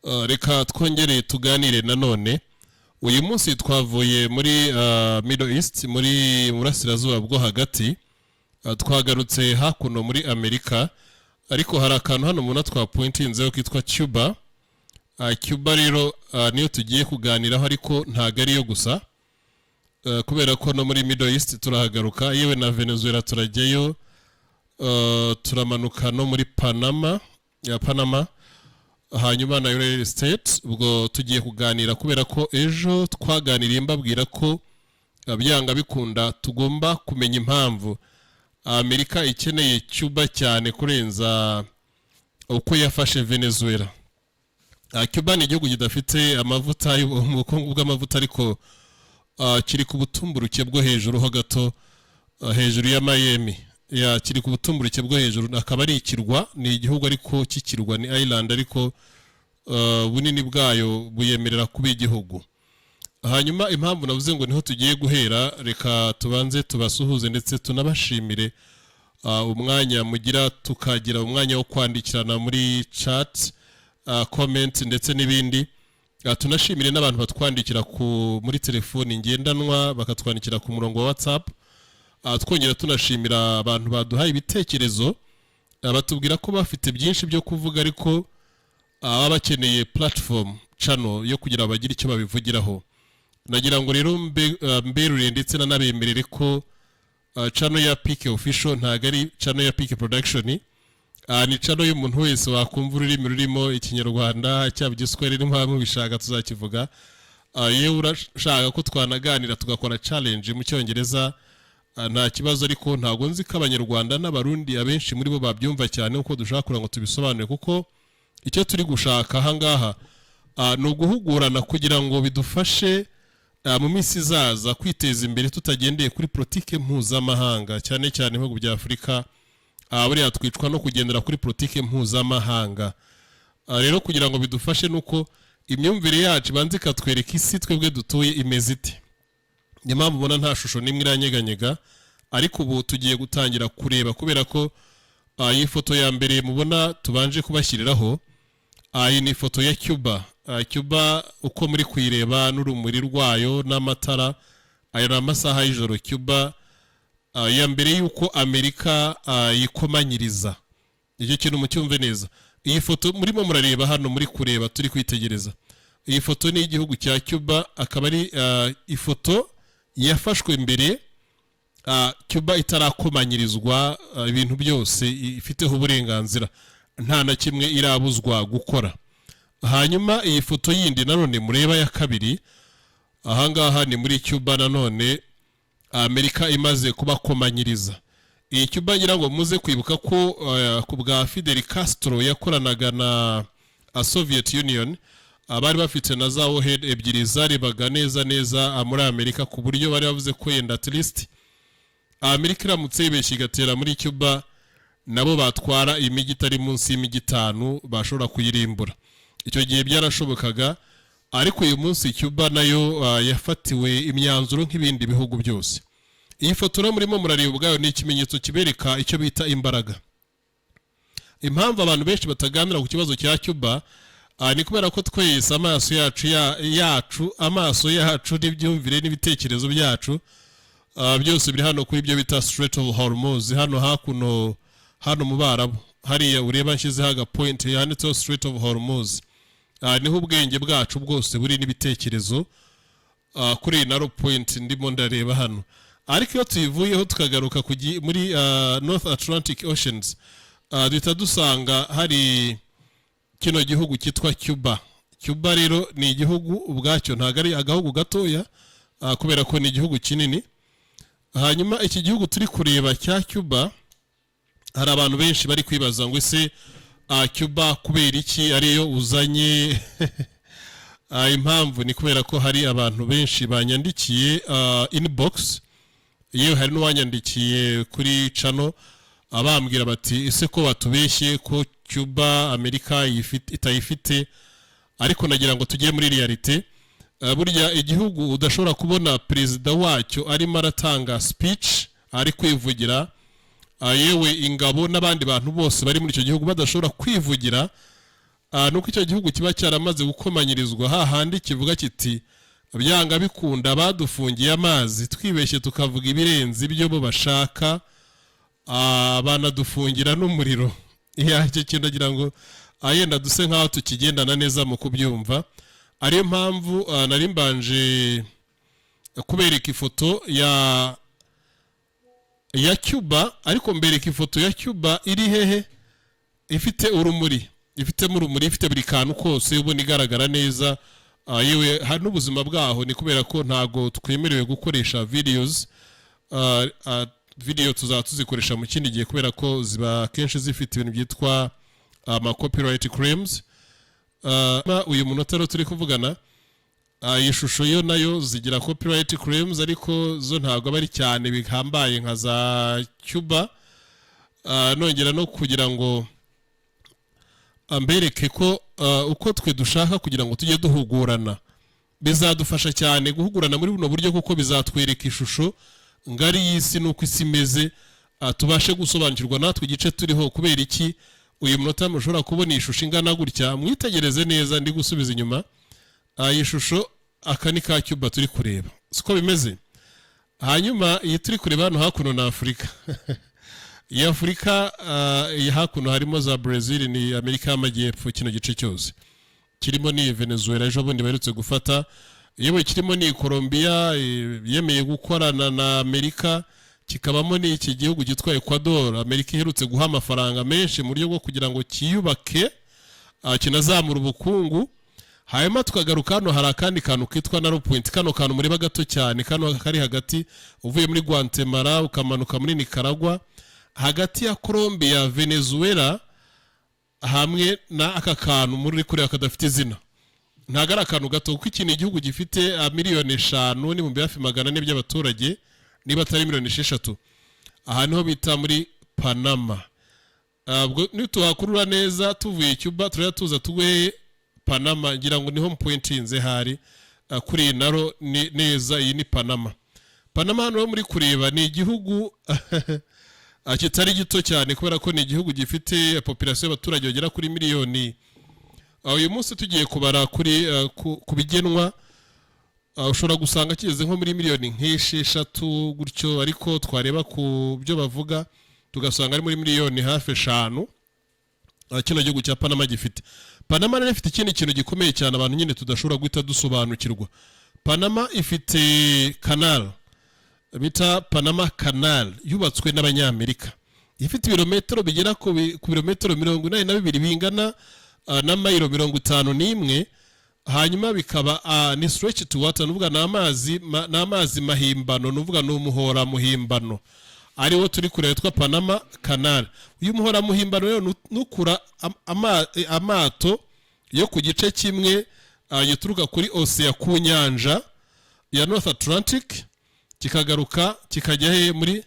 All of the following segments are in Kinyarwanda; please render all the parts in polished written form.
Reka twongere tuganire nanone. Uyu munsi twavuye muri Middle East, muri Burasirazuba bwo Hagati. Twagarutse hakuno muri Amerika, ariko hari akantu hano mubona twapointinzeho kitwa Cuba. Cuba rero niyo tugiye kuganiraho, ariko ntabwo ariyo gusa, kubera ko no muri Middle East turahagaruka, yewe na Venezuela turajyayo. Turamanuka no muri Panama ya Panama, hanyuma na United States. Ubwo tugiye kuganira kubera ko ejo twaganiriye mbabwira ko byanga bikunda tugomba kumenya impamvu Amerika ikeneye Cuba cyane kurenza uko yafashe Venezuela. Cuba ni igihugu kidafite amavuta, ubukungu bw'amavuta, ariko kiri ku butumburuke bwo hejuru ho gato, hejuru ya Miami ya kiri ku butumburuke bwo hejuru, akaba ari ikirwa. Ni igihugu ariko cy'ikirwa, ni island, ariko bunini bwayo buyemerera kuba igihugu. Hanyuma impamvu navuze ngo niho tugiye guhera, reka tubanze tubasuhuze ndetse tunabashimire umwanya mugira, tukagira umwanya wo kwandikirana muri chat, comment ndetse n'ibindi. Tunashimire n'abantu batwandikira muri telefoni ngendanwa, bakatwandikira ku murongo wa WhatsApp. Twongera tunashimira abantu baduhaye ibitekerezo, batubwira ko bafite byinshi byo kuvuga, ariko baba bakeneye platform, channel yo kugira ngo bagire icyo babivugiraho. Nagira ngo rero mberure ndetse nanabemerere ko channel ya PK Official ntabwo ari channel ya PK Production. Ni channel y'umuntu wese wakumva ururimi rurimo Ikinyarwanda, cyaba Igiswahili, niba mubishaka tuzakivuga. Iyo urashaka ko twanaganira tugakora challenge mu Cyongereza, nta kibazo, ariko ntabwo nzi ko Abanyarwanda n'Abarundi abenshi muri bo babyumva cyane uko dushaka kugira ngo tubisobanure, kuko icyo turi gushaka ahangaha ni uguhugurana kugira ngo bidufashe mu minsi izaza kwiteza imbere tutagendeye kuri politike mpuzamahanga, cyane cyane ibihugu bya Afurika. Buriya twicwa no kugendera kuri politike mpuzamahanga. Rero kugira ngo bidufashe nuko imyumvire yacu ibanza ikatwereka isi twebwe dutuye imeze ite. Niyo mpamvu ubona nta shusho n'imwe iranyeganyega, ariko ubu tugiye gutangira kureba, kubera ko iyi foto ya mbere mubona tubanje kubashyiriraho, iyi ni ifoto ya Cuba. Cuba uko muri kuyireba n'urumuri rwayo n'amatara, aya ni amasaha y'ijoro. Cuba ya mbere y'uko Amerika yikomanyiriza, icyo kintu mucyumve neza. Iyi foto murimo murareba hano, muri kureba, turi kwitegereza, iyi foto ni igihugu cya Cuba, akaba ari ifoto yafashwe mbere Cuba itarakomanyirizwa ibintu byose, ifiteho uburenganzira, nta na kimwe irabuzwa gukora. Hanyuma iyi foto yindi nanone mureba ya kabiri ahangaha ni muri Cuba nanone, Amerika imaze kubakomanyiriza. Iyi Cuba, ngira ngo muze kwibuka ko ku bwa Fidel Castro yakoranaga na Soviet Union, bari bafite na za warhead ebyiri zarebaga neza neza muri Amerika, ku buryo bari bavuze ko yenda at least Amerika iramutse yibeshye igatera muri Cuba, nabo batwara imijyi itari munsi y'imijyi itanu, bashobora kuyirimbura. Icyo gihe byarashobokaga, ariko uyu munsi Cuba nayo yafatiwe imyanzuro nk'ibindi bihugu byose. Iyi foto rero murimo murareba ubwayo ni ikimenyetso kibereka icyo bita imbaraga. Impamvu abantu benshi bataganira ku kibazo cya Cuba ni kubera ko twese amaso yacu yacu, amaso yacu n'ibyumvire n'ibitekerezo byacu byose biri hano kuri ibyo bita Strait of Hormuz, hano hakuno, hano mu Barabu hariya ureba nshyizeho agapoint yanditseho Strait of Hormuz. Niho ubwenge bwacu bwose buri n'ibitekerezo, kuri iyi narrow point ndimo ndareba hano. Ariko iyo tuyivuyeho tukagaruka muri North Atlantic Oceans, duhita dusanga hari kino gihugu cyitwa Cuba. Cuba rero ni igihugu ubwacyo, ntabwo ari agahugu gatoya, kubera ko ni igihugu kinini. Hanyuma iki gihugu turi kureba cya Cuba, hari abantu benshi bari kwibaza ngo ese Cuba kubera iki ariyo uzanye? Impamvu ni kubera ko hari abantu benshi banyandikiye inbox, yewe hari n'uwanyandikiye kuri channel, abambwira bati: "Ese ko batubeshye ko Cuba Amerika itayifite?" Ariko nagira ngo tujye muri réalité. Burya igihugu udashobora kubona perezida wacyo arimo aratanga speech, ari kwivugira, yewe ingabo n'abandi bantu bose bari muri icyo gihugu badashobora kwivugira. Nuko icyo gihugu kiba cyaramaze gukomanyirizwa hahandi kivuga kiti: "Byanga bikunda badufungiye amazi, twibeshye tukavuga ibirenze ibyo bo bashaka, banadufungira n'umuriro." Iya, icyo kintu agira ngo yenda duse nk'aho tukigendana neza mu kubyumva. Ariyo mpamvu nari mbanje kubereka ifoto ya Cuba, ariko mbereka ifoto ya Cuba iri hehe? Ifite urumuri, ifitemo urumuri, ifite buri kantu kose, ubona igaragara neza. Yewe hari n'ubuzima bwaho. Ni kubera ko ntago twemerewe gukoresha videos. Video tuzaba tuzikoresha mu kindi gihe, kubera ko ziba akenshi zifite ibintu byitwa ama copyright claims. Uyu munota rero turi kuvugana, iyi shusho yo nayo zigira copyright claims, ariko zo ntabwo aba ari cyane bihambaye nka za Cuba. Nongera no kugira ngo mbereke ko uko twe dushaka kugira ngo tujye duhugurana, bizadufasha cyane guhugurana muri buno buryo, kuko bizatwereka ishusho ngari y'isi n'uko isi imeze, tubashe gusobanukirwa natwe igice turiho. Kubera iki uyu munota mushobora kubona iyi shusho ingana gutya? Mwitegereze neza, ndi gusubiza inyuma. Iyi shusho, aka ni ka Cuba turi kureba, siko bimeze? Hanyuma iyi turi kureba hano hakuno ni Afurika. Iyi Afurika, iyi hakuno harimo za Brazil, ni Amerika y'Amajyepfo. Kino gice cyose kirimo ni Venezuela ejo bundi baherutse gufata. Yewe kirimo ni Colombia, yemeye gukorana na Amerika. Kikabamo n'iki gihugu cyitwa Ecuador, Amerika iherutse guha amafaranga menshi mu buryo bwo kugira ngo kiyubake, kinazamura ubukungu. Hanyuma tukagaruka hano, hari akandi kantu kitwa narrow point. Kano kantu mureba gato cyane, kano kari hagati, uvuye muri Guatemala ukamanuka muri Nicaragua, hagati ya Colombia, Venezuela, hamwe na aka kantu muri kureba kadafite izina. Ntabwo ari akantu gato, kuko ikintu igihugu gifite 5 miliyoni n'ibihumbi hafi 400 by'abaturage, niba atari 6 miliyoni. Aha niho bita muri Panama. Ubwo nituhakurura neza tuvuye Cuba, turajya tuza tugwe Panama. Ngira ngo niho mpointinze hari kuri iyi naro ni neza. Iyi ni Panama. Panama hano muri kureba ni igihugu kitari gito cyane, kubera ko ni igihugu gifite population y'abaturage bagera kuri miliyoni. Uyu munsi tugiye kubara kuri ku bigenwa, ushobora gusanga kigeze nko muri 6 miliyoni gutyo, ariko twareba ku byo bavuga tugasanga ari muri hafi 5 miliyoni. Kino gihugu cya Panama gifite. Panama rero ifite ikindi kintu gikomeye cyane abantu nyine tudashobora guhita dusobanukirwa. Panama ifite canal bita Panama Canal, yubatswe n'Abanyamerika, ifite ibirometero bigera ku birometero 82 bingana na mayiro 51. Hanyuma bikaba ni stretch to water, nuvuga ni amazi ni amazi mahimbano, nuvuga ni umuhora muhimbano ariwo turi kureba witwa Panama Canal. Uyu muhora muhimbano rero nukura amato yo ku gice kimwe gituruka kuri océan, ku nyanja ya North Atlantic, kikagaruka kikajya he? Muri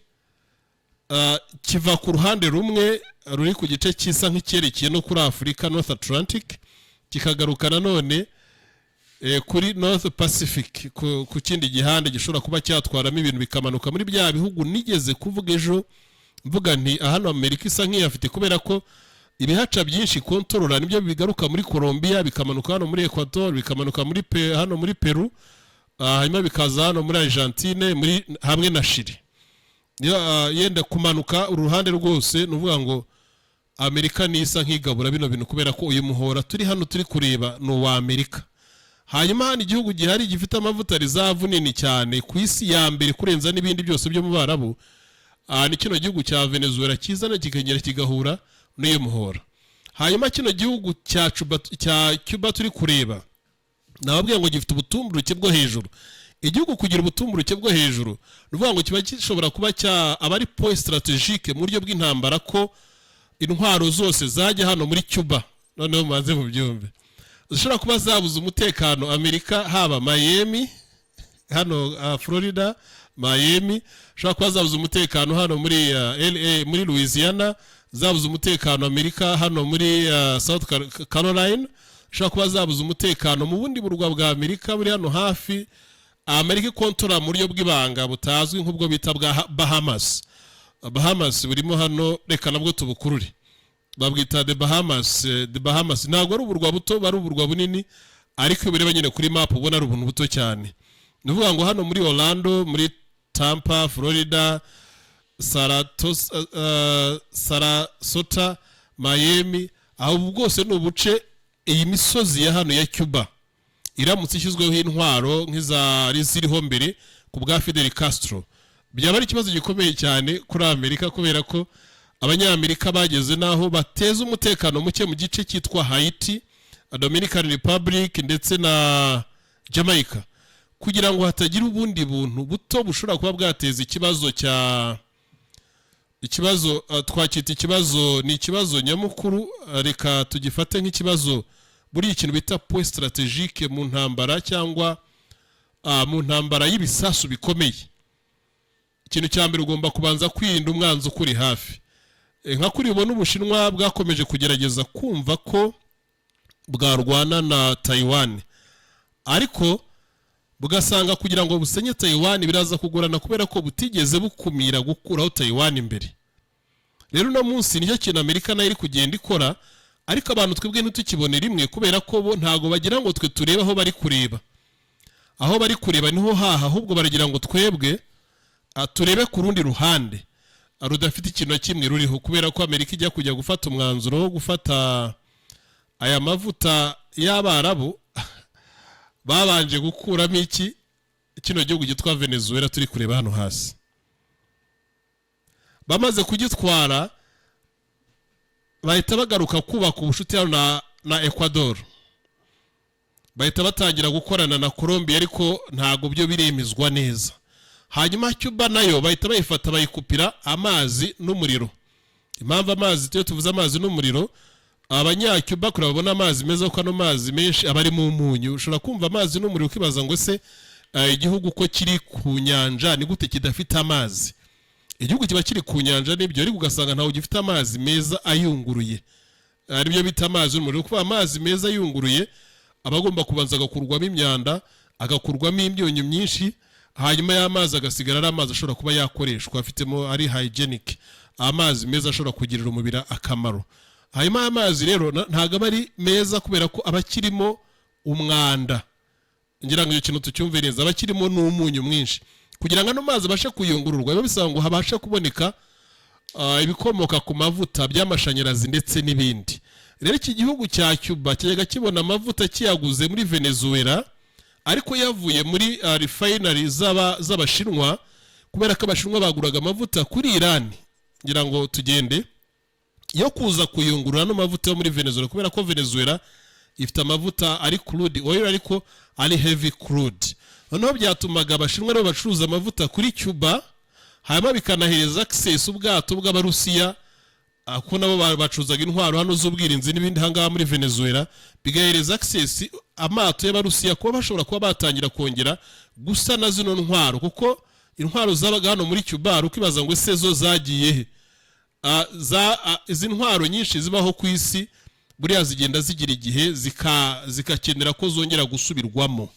kiva ku ruhande rumwe ruri ku gice kisa nk'icyerekeye no kuri Afurika, North Atlantic, kikagaruka nanone kuri North Pacific, ku kindi gihande gishobora kuba cyatwaramo ibintu, bikamanuka muri bya bihugu nigeze kuvuga ejo, mvuga nti hano Amerika isa nk'iyafite, kubera ko ibihaca byinshi kontorora nibyo bigaruka muri Colombia, bikamanuka hano muri Ecuador, bikamanuka hano muri Peru, hanyuma bikaza hano muri Argentine, muri hamwe na Chili. Yenda kumanuka uruhande rwose. Ni ukuvuga ngo Amerika nisa nk'igabura bino bintu, kubera ko uyu muhora turi hano turi kureba ni uwa Amerika. Hanyuma hano igihugu gihari gifite amavuta, reserve nini cyane ku isi, ya mbere kurenza n'ibindi byose byo mu Barabu, ni kino gihugu cya Venezuela, kizana kikagera kigahura n'uyu muhora. Hanyuma kino gihugu cya Cuba turi kureba, nababwiye ngo gifite ubutumburuke bwo hejuru. Igihugu kugira ubutumburuke bwo hejuru, ni ukuvuga ngo kiba gishobora kuba cya aba ari point stratégique mu buryo bw'intambara, ko intwaro zose zajya hano muri Cuba, noneho mubanze mubyumve, zishobora kuba zabuza umutekano Amerika, haba Miami hano, Florida, Miami, zishobora kuba zabuza umutekano hano muri LA, muri Louisiana, zabuza umutekano Amerika hano muri South Carolina, zishobora kuba zabuza umutekano mu bundi burwa bwa Amerika buri hano hafi, Amerika ikontora mu buryo bw'ibanga butazwi, nk'ubwo bita bwa Bahamas. Bahamas burimo hano, reka nabwo tubukurure. Babwita The Bahamas. The Bahamas ntabwo ari uburwa buto, ari uburwa bunini, ariko iyo ureba nyine kuri map ubona ari ubuntu buto cyane. Ni ukuvuga ngo hano muri Orlando, muri Tampa, Florida, Sarasota, Miami, aho bwose ni ubuce. Iyi misozi ya hano ya Cuba iramutse ishyizweho intwaro nk'izari ziriho mbere ku bwa Fidel Castro, byaba ari ikibazo gikomeye cyane kuri Amerika, kubera ko Abanyamerika bageze n'aho bateza umutekano muke mu gice cyitwa Haiti, Dominican Republic ndetse na Jamaica, kugira ngo hatagira ubundi buntu buto bushobora kuba bwateza ikibazo cya ikibazo, twacyita ikibazo, ni ikibazo nyamukuru, reka tugifate nk'ikibazo. Buriya ikintu bita point stratégique mu ntambara, cyangwa mu ntambara y'ibisasu bikomeye, ikintu cya mbere ugomba kubanza kwirinda umwanzi ukuri hafi. Nka kuri ubona Ubushinwa bwakomeje kugerageza kumva ko bwarwana na Taiwan, ariko bugasanga kugira ngo busenye Taiwan biraza kugorana, kubera ko butigeze bukumira gukuraho Taiwan imbere. Rero uno munsi nicyo kintu Amerika nayo iri kugenda ikora, ariko abantu twebwe ntitukibone rimwe, kubera ko bo ntago bagira ngo twe turebe aho bari kureba. Aho bari kureba niho haha, ahubwo baragira ngo twebwe turebe ku rundi ruhande rudafite ikintu na kimwe ruriho, kubera ko Amerika ijya kujya gufata umwanzuro wo gufata aya mavuta y'Abarabu, babanje gukuramo iki kino gihugu cyitwa Venezuela turi kureba hano hasi. Bamaze kugitwara, bahita bagaruka kubaka ubucuti hano na Ecuador, bahita batangira gukorana na Colombia, ariko ntabwo byo biremezwa neza. Hanyuma Cuba nayo bahita bayifata, bayikupira amazi n'umuriro. Impamvu amazi, iyo tuvuze amazi n'umuriro, Abanyacuba kure babona amazi meza, kuko ano mazi menshi aba arimo umunyu. Ushobora kumva amazi n'umuriro ukibaza ngo: "Se igihugu ko kiri ku nyanja, ni gute kidafite amazi?" Igihugu kiba kiri ku nyanja nibyo, ariko ugasanga ntawe gifite amazi meza ayunguruye, aribyo bita amazi n'umuriro. Kuko amazi meza ayunguruye aba agomba kubanza agakurwamo imyanda, agakurwamo imyunyu myinshi, hanyuma y'amazi agasigara ari amazi ashobora kuba yakoreshwa, afitemo, ari hygienic, amazi meza ashobora kugirira umubiri akamaro. Hanyuma amazi rero ntabwo aba ari meza, kubera ko aba akirimo umwanda. Ngira ngo icyo kintu tucyumve neza, aba akirimo n'umunyu mwinshi. Kugira ngo ano mazi abashe kuyungururwa, biba bisaba ngo habashe kuboneka ibikomoka ku mavuta by'amashanyarazi ndetse n'ibindi. Rero iki gihugu cya Cuba kijyaga kibona amavuta kiyaguze muri Venezuela, ariko yavuye muri refinery z'Abashinwa, kubera ko Abashinwa baguraga amavuta kuri Irani. Ngira ngo tugende yo kuza kuyungurura ano mavuta yo muri Venezuela, kubera ko Venezuela ifite amavuta ari crude oil, ariko ari heavy crude. Noneho byatumaga Abashinwa nabo bacuruza amavuta kuri Cuba, hanyuma bikanahereza access ubwato bw'Abarusiya, ko nabo bacuruzaga intwaro hano z'ubwirinzi n'ibindi ahangaha muri Venezuela, bigahereza access amato y'Abarusiya kuba bashobora kuba batangira kongera gusana zino ntwaro, kuko intwaro zabaga hano muri Cuba, ukibaza ngo: "Ese zo zagiye he?" Izi ntwaro nyinshi zibaho ku isi buriya zigenda zigira igihe zikakenera ko zongera gusubirwamo.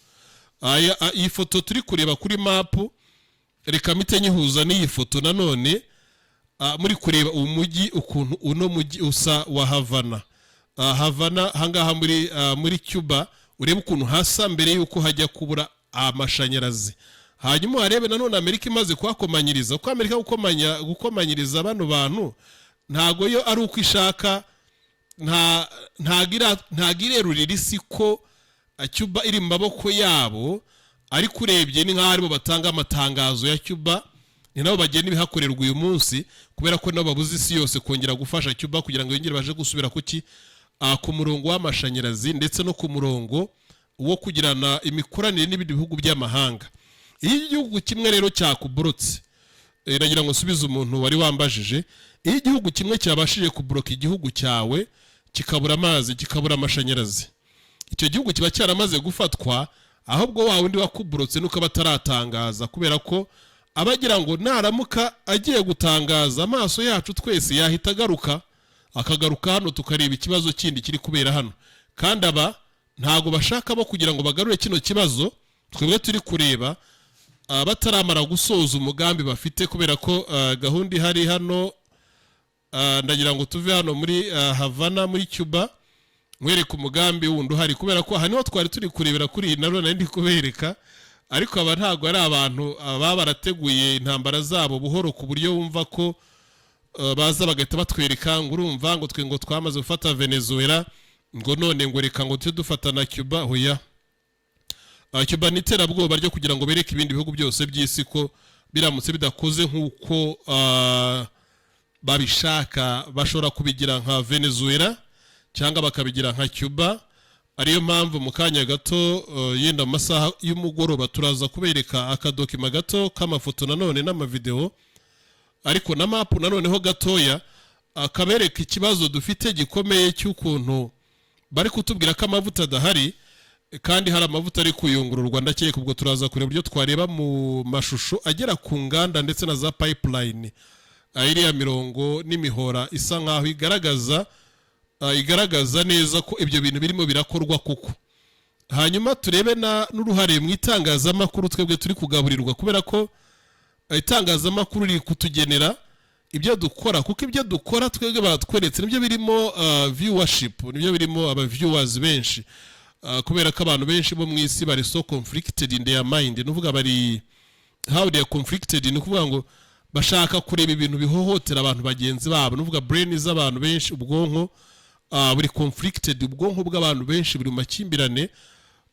Iyi foto turi kureba kuri mapu, reka mpite nyihuza n'iyi foto nanone. Muri kureba umujyi ukuntu uno mujyi usa wa Havana. Havana ahangaha muri Cuba, urebe ukuntu hasa mbere y'uko hajya kubura amashanyarazi. Hanyuma warebe nanone Amerika imaze kuhakomanyiriza, kuko Amerika gukomanyiriza bano bantu ntago yo ari uko ishaka, ntago irerurira isi ko Cuba iri mu maboko yabo, ariko urebye ni nk'aho aribo batanga amatangazo ya Cuba, ni nabo bagena ibihakorerwa uyu munsi, kubera ko nabo babuze isi yose kongera gufasha Cuba kugira ngo yongere baje gusubira kuki ku murongo w'amashanyarazi ndetse no ku murongo wo kugirana imikoranire n'ibindi bihugu by'amahanga. Iyo igihugu kimwe rero cyakuborotse, nagira ngo nsubize umuntu wari wambajije, iyo igihugu kimwe cyabashije kuboroka igihugu cyawe, kikabura amazi, kikabura amashanyarazi, icyo gihugu kiba cyaramaze gufatwa. Ahubwo wa wundi wakuborotse nuko aba ataratangaza, kubera ko aba agira ngo naramuka agiye gutangaza, amaso yacu twese yahita agaruka, akagaruka hano, tukareba ikibazo kindi kiri kubera hano. Kandi aba ntago bashaka bo kugira ngo bagarure kino kibazo twebwe turi kureba, bataramara gusoza umugambi bafite, kubera ko gahunda ihari hano. Ndagira ngo tuve hano muri Havana muri Cuba, nkwereke umugambi wundi uhari, kubera ko aha niho twari turi kurebera kuri iyi narwo nari ndi kubereka. Ariko aba ntabwo ari abantu baba barateguye intambara zabo buhoro ku buryo wumva ko baza bagahita batwereka ngo urumva ngo twe ngo twamaze gufata Venezuela, ngo none ngo reka ngo tujye dufata na Cuba. Hoya. Cuba ni iterabwoba ryo kugira ngo bereke ibindi bihugu byose by'isi ko biramutse bidakoze nk'uko babishaka, bashobora kubigira nka Venezuela cyangwa bakabigira nka Cuba. Ariyo mpamvu mu kanya gato, yenda mu masaha y'umugoroba, turaza kubereka akadokima gato k'amafoto nanone n'amavideo, ariko na mapu nanoneho gatoya, akabereka ikibazo dufite gikomeye cy'ukuntu bari kutubwira ko amavuta adahari kandi hari amavuta ari kuyungururwa. Ndakeka ubwo turaza kureba uburyo twareba mu mashusho agera ku nganda ndetse na za pipeline. Iriya mirongo n'imihora isa nkaho igaragaza neza ko ibyo bintu birimo birakorwa kuko. Hanyuma turebe n'uruhare mu itangazamakuru twebwe turi kugaburirwa, kubera ko itangazamakuru riri kutugenera ibyo dukora, kuko ibyo dukora twebwe batweretse nibyo birimo viewership, nibyo birimo aba viewers benshi. Kubera ko abantu benshi bo mu isi bari so conflicted in their mind. Ni ukuvuga bari how they are conflicted, ni ukuvuga ngo bashaka kureba ibintu bihohotera abantu bagenzi babo. Ni ukuvuga brain z'abantu benshi, ubwonko buri conflicted, ubwonko bw'abantu benshi buri mu makimbirane.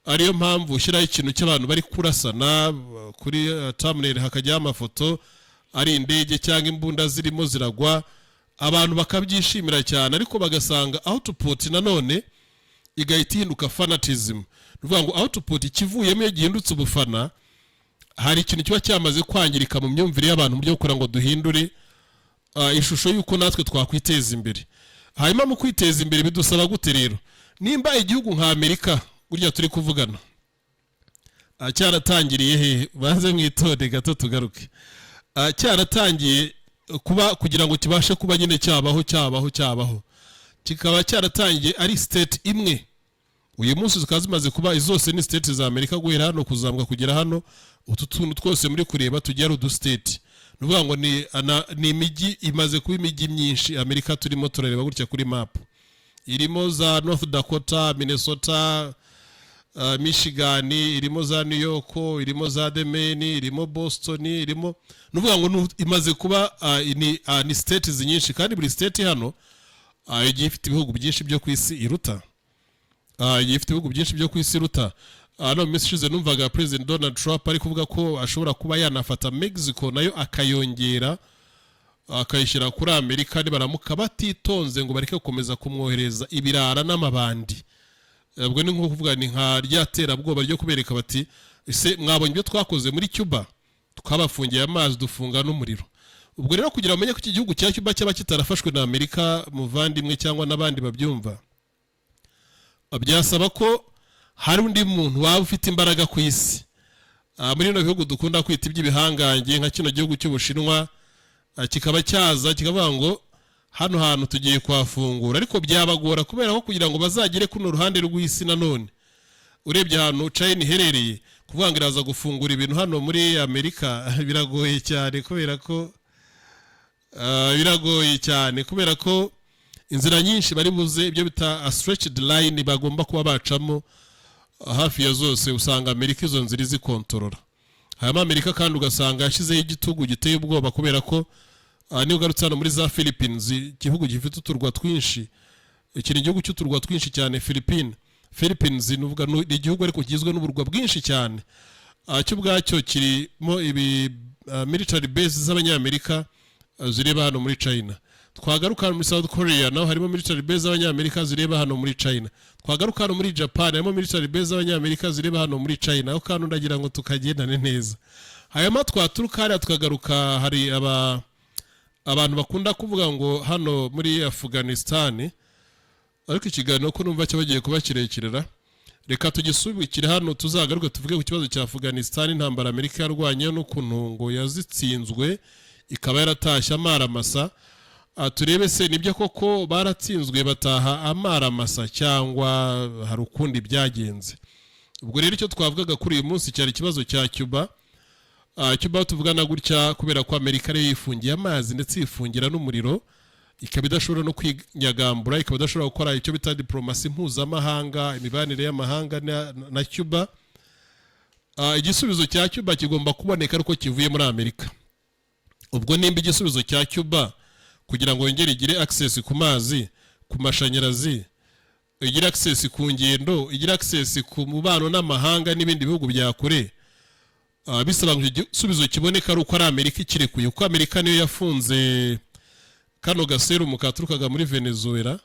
Ariyo mpamvu ushyiraho ikintu cy'abantu bari kurasana kuri thumbnail, hakajyaho amafoto ari indege cyangwa imbunda zirimo ziragwa, abantu bakabyishimira cyane. Ariko bagasanga output nanone igahita ihinduka fanatism. Ni ukuvuga ngo output ikivuyemo iyo gihindutse ubufana, hari ikintu kiba cyamaze kwangirika mu myumvire y'abantu mu buryo bwo kugira ngo duhindure ishusho y'uko natwe twakwiteza imbere. Hanyuma mu kwiteza imbere bidusaba gute rero? Nimba igihugu nka Amerika burya turi kuvugana cyaratangiriye hehe? Banze mwitonde gato tugaruke. Cyaratangiye kuba, kugira ngo kibashe kuba nyine cyabaho, kikaba cyaratangiye ari state imwe, uyu munsi zikaba zimaze kuba zose ni state za Amerika. Guhera hano kuzamuka kugera hano, utu tuntu twose muri kureba tugiye ari udustate. Ni ukuvuga ngo ni imijyi imaze kuba imijyi myinshi. Amerika turimo turareba gutya kuri map irimo za North Dakota, Minnesota, Michigan, irimo za New York, irimo za Maine, irimo Boston, irimo, ni ukuvuga ngo imaze kuba ni states nyinshi. Kandi buri state hano igiye ifite ibihugu byinshi byo ku isi iruta, igiye ifite ibihugu byinshi byo ku isi iruta. No mu minsi ishize numvaga President Donald Trump ari kuvuga ko ashobora kuba yanafata Mexico nayo akayongera akayishyira kuri Amerika, nibaramuka batitonze ngo bareke gukomeza kumwohereza ibirara n'amabandi. Ubwo ni nko kuvuga, ni nka rya terabwoba ryo kubereka bati: "Ese mwabonye ibyo twakoze muri Cuba? Twabafungiye amazi, dufunga n'umuriro." Ubwo rero kugira ngo umenye ko iki gihugu cya Cuba cyaba kitarafashwe na Amerika, muvandimwe cyangwa n'abandi babyumva, byasaba ko hari undi muntu waba ufite imbaraga ku isi. Muri bino bihugu dukunda kwita iby'ibihangange, nka kino gihugu cy'Ubushinwa, kikaba cyaza kikavuga ngo hano hantu tugiye kuhafungura. Ariko byabagora, kubera ko kugira ngo bazagere kuno ruhande rw'isi, nanone urebye ahantu China iherereye, kuvuga ngo iraza gufungura ibintu hano muri Amerika biragoye cyane, kubera ko biragoye cyane kubera ko inzira nyinshi bari buze, ibyo bita a stretched line, bagomba kuba bacamo hafi ya zose usanga Amerika izo nzira izikontorora. Hanyuma Amerika kandi ugasanga yashyizeho igitugu giteye ubwoba, kubera ko niba ugarutse hano muri za Philippines, igihugu gifite uturwa twinshi, iki ni igihugu cy'uturwa twinshi cyane. Philippines ni uvuga ni igihugu ariko kigizwe n'uburwa bwinshi cyane. Cyo ubwacyo kirimo ibi military base z'Abanyamerika zireba hano muri China. Twagaruka hano muri South Korea, naho harimo military base z'Abanyamerika zireba hano muri China. Twagaruka hano muri Japan, harimo military base z'Abanyamerika zireba hano muri China. Aho kandi ndagira ngo tukagendane neza. Hanyuma twaturuka hariya tukagaruka, hari abantu bakunda kuvuga ngo hano muri Afghanistan. Ariko ikiganiro ko numva cyabagiye kuba kirekirera, reka tugisubikire hano, tuzagaruke tuvuge ku kibazo cya Afghanistan, intambara Amerika yarwanye n'ukuntu ngo yazitsinzwe ikaba yaratashye amaramasa. Turebe se nibyo koko baratsinzwe bataha amaramasa cyangwa hari ukundi byagenze. Ubwo rero icyo twavugaga kuri uyu munsi cyari ikibazo cya Cuba. Cuba tuvugana gutya, kubera ko Amerika ariyo yifungiye amazi ndetse yifungira n'umuriro. Ikaba idashobora no kwinyagambura, ikaba idashobora gukora icyo bita diplomasi mpuzamahanga, imibanire y'amahanga na Cuba. Igisubizo cya Cuba kigomba kuboneka ariko kivuye muri Amerika. Ubwo nimba igisubizo cya Cuba kugira ngo yongere igire access ku mazi, ku mashanyarazi, igire access ku ngendo, igire access ku mubano n'amahanga n'ibindi bihugu bya kure, bisaba ngo icyo gisubizo kiboneka ari uko ari Amerika ikirekuye, kuko Amerika niyo yafunze kano gaserumu katurukaga muri Venezuela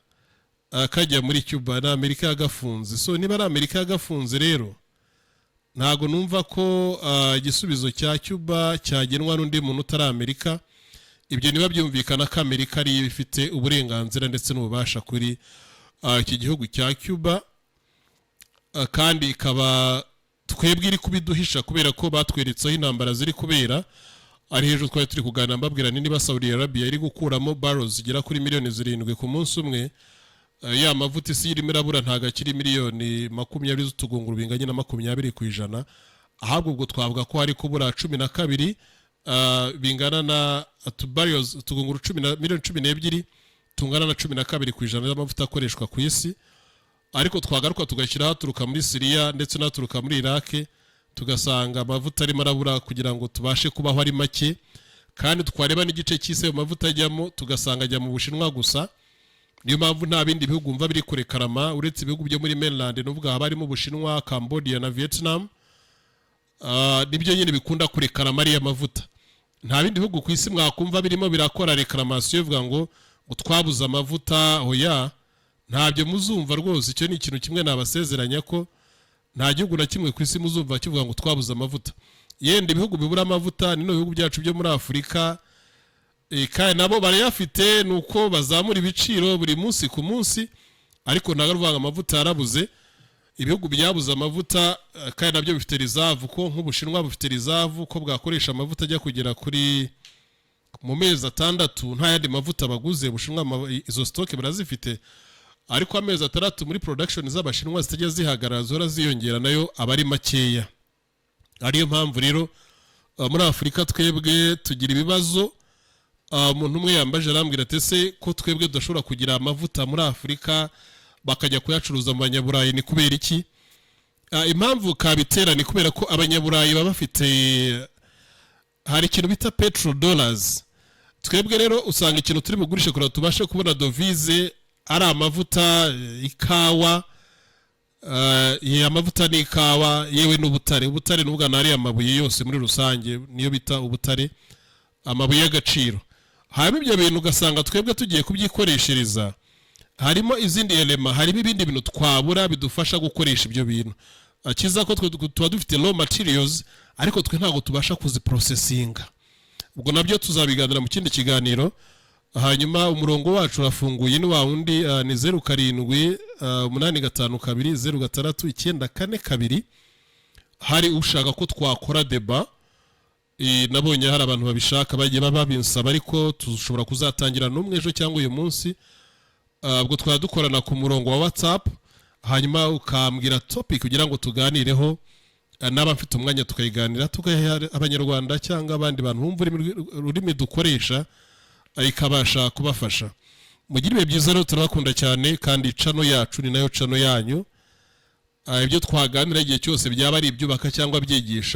kajya muri Cuba. Ni Amerika yagafunze. So niba ari Amerika yagafunze rero, ntabwo numva ko igisubizo cya Cuba cyagenwa n'undi muntu utari Amerika. Ibyo niba byumvikana ko Amerika ariyo ifite uburenganzira ndetse n'ububasha kuri iki gihugu cya Cuba, kandi ikaba twebwe iri kubiduhisha kubera ko batweretse aho intambara ziri kubera. Ari hejuru twari turi kuganira, mbabwira niba Saudi Arabia iri gukuramo barrels zigera kuri miliyoni 7 ku munsi umwe, ya mavuta isi irimo irabura ntabwo akiri miliyoni 20 z'utugunguru binganye na 20%. Ahubwo ubwo twavuga ko hari kubura 12, bingana na barrels, utugunguru cumi na miliyoni 12 tungana na 12% y'amavuta akoreshwa ku isi. Ariko twagaruka tugashyiraho aturuka muri Siriya ndetse n'aturuka muri Iraq, tugasanga amavuta arimo arabura kugira ngo tubashe kubaho ari make. Kandi twareba n'igice cy'isi ayo mavuta ajyamo, tugasanga ajya mu Bushinwa gusa. Niyo mpamvu nta bindi bihugu mva biri kurekarama uretse ibihugu byo muri mainland, n'uvuga haba harimo Ubushinwa, Cambodia na Vietnam. Nibyo nyine bikunda kurekarama ariya mavuta. Nta bindi bihugu ku isi mwakumva birimo birakora réclamation bivuga ngo twabuze amavuta. Oya, ntabyo muzumva rwose. Icyo ni ikintu kimwe nabasezeranya, ko nta gihugu na kimwe ku isi muzumva kivuga ngo twabuze amavuta. Yenda ibihugu bibura amavuta ni ibihugu byacu byo muri Afurika, kandi nabo barayafite, ni uko bazamura ibiciro buri munsi ku munsi, ariko ntabwo ari ukuvuga ngo amavuta yarabuze. Ibihugu byabuze amavuta, kandi nabyo bifite reserve, ko nk'Ubushinwa bufite reserve ko bwakoresha amavuta ajya kugera kuri mu mezi 6 nta yandi mavuta baguze. Ubushinwa izo stock barazifite, ariko amezi 6 muri production z'Abashinwa zitajya zihagarara, zihora ziyongera, nayo aba ari makeya. Ariyo mpamvu rero muri Afurika twebwe tugira ibibazo. Umuntu umwe yambaje arambwira ati: "Ese ko twebwe tudashobora kugira amavuta muri Afurika, bakajya kuyacuruza mu Banyaburayi, ni kubera iki?" Impamvu kabitera ni kubera ko Abanyaburayi baba bafite, hari ikintu bita petrol dollars. Twebwe rero usanga ikintu turi bugurishe kugira ngo tubashe kubona devise ari amavuta, ikawa, amavuta n'ikawa, yewe n'ubutare. Ubutare n'ubwo ari amabuye yose muri rusange, niyo bita ubutare, amabuye y'agaciro. Hanyuma ibyo bintu ugasanga twebwe tugiye kubyikoreshereza, harimo izindi éléments, harimo ibindi bintu twabura bidufasha gukoresha ibyo bintu. Akiza ko twe tuba dufite raw materials, ariko twe ntabwo tubasha kuziprocessinga. Ubwo nabyo tuzabiganira mu kindi kiganiro. Hanyuma umurongo wacu urafunguye, ni wa wundi, ni 07 852 06 942. Hari ushaka ko twakora débat, nabonye hari abantu babishaka bagiye babinsaba, ariko dushobora kuzatangira n'umwe ejo cyangwa uyu munsi. Ubwo twaba dukorana ku murongo wa WhatsApp, hanyuma ukambwira topic kugira ngo tuganireho, naba mfite umwanya tukayiganira, tugaha Abanyarwanda cyangwa abandi bantu bumva ururimi dukoresha, ikabasha kubafasha. Mugire ibihe byiza rero, turabakunda cyane, kandi channel yacu ni nayo channel yanyu. Ibyo twaganira igihe cyose byaba ari ibyubaka cyangwa byigisha.